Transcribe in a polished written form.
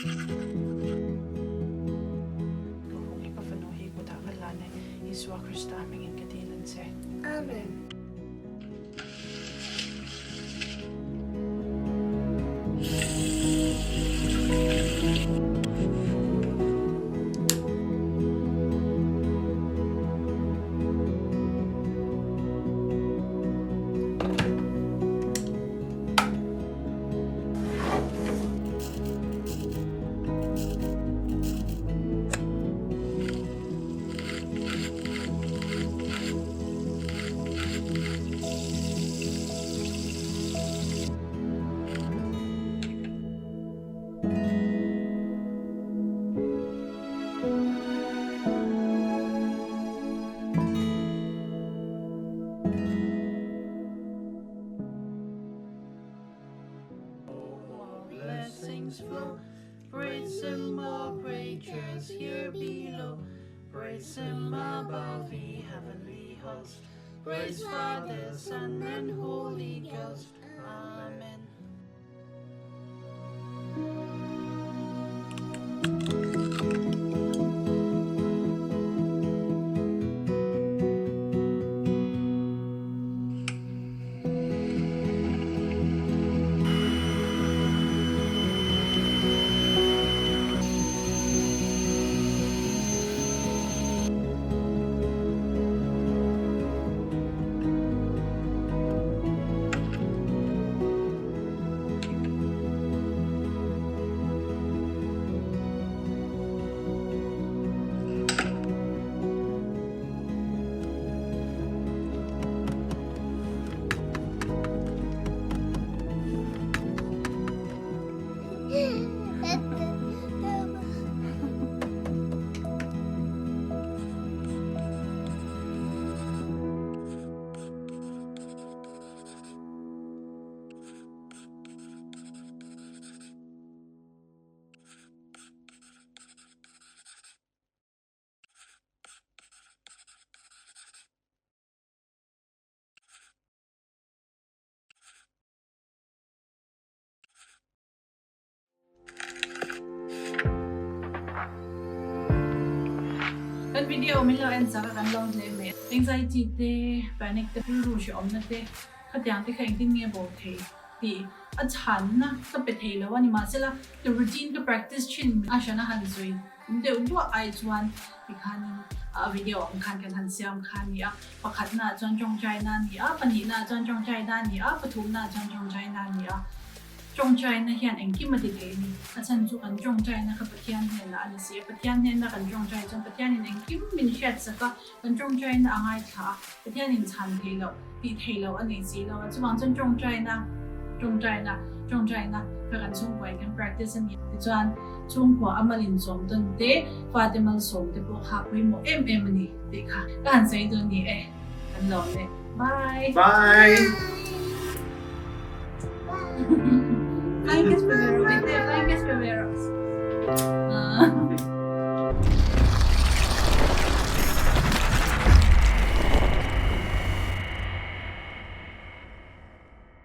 Ka hung hi ka fanu hi kutah ka hlan e, Isua Krista hmingin ka dil an che. Amen. Blessings flow, praise Him, all creatures here below. Praise Him above the heavenly host. Praise Father, Son, and Holy Ghost. Amen. Kan video min lo en chak a kan lo hle mai. Anxiety te, panic te, rilru hrehawmna te, khatiang te kha engtin nge bo thei tih a chhanna ka pe thei lo a ni. Mahsela ka routine ka practice thin a hrana han sawi deuh duah ai chuan tikhanin a video ang khan kan han siam kha a ni a. Pakhatnaah chuan tawngtaina a ni a, pahnihnaah chuan tawngtaina a ni a, pathumnaah chuan tawngtaina a ni a. Tawngtaina hian engkim a ti thei a ni. A chhan chu kan tawngtaina kha Pathian hnenah a ni si a, Pathian hnena kan tawngtai chuan Pathianin engkim min hriatsak a, kan tawngtaina a ngaithla a, Pathianin chhan theih loh, tih theih loh a nei si lo a. Chuvang chuan tawngtaina, tawngtaina, tawngtaina kha kan chhungkuain kan practice a ni. Tichuan, chhungkua a malin sawm tawn te, fate malsawm te pawh kha pawimawh em em a ni tih kha ka han sawi dawn ni e. Kan lawm e. Bye! Bye! Bye!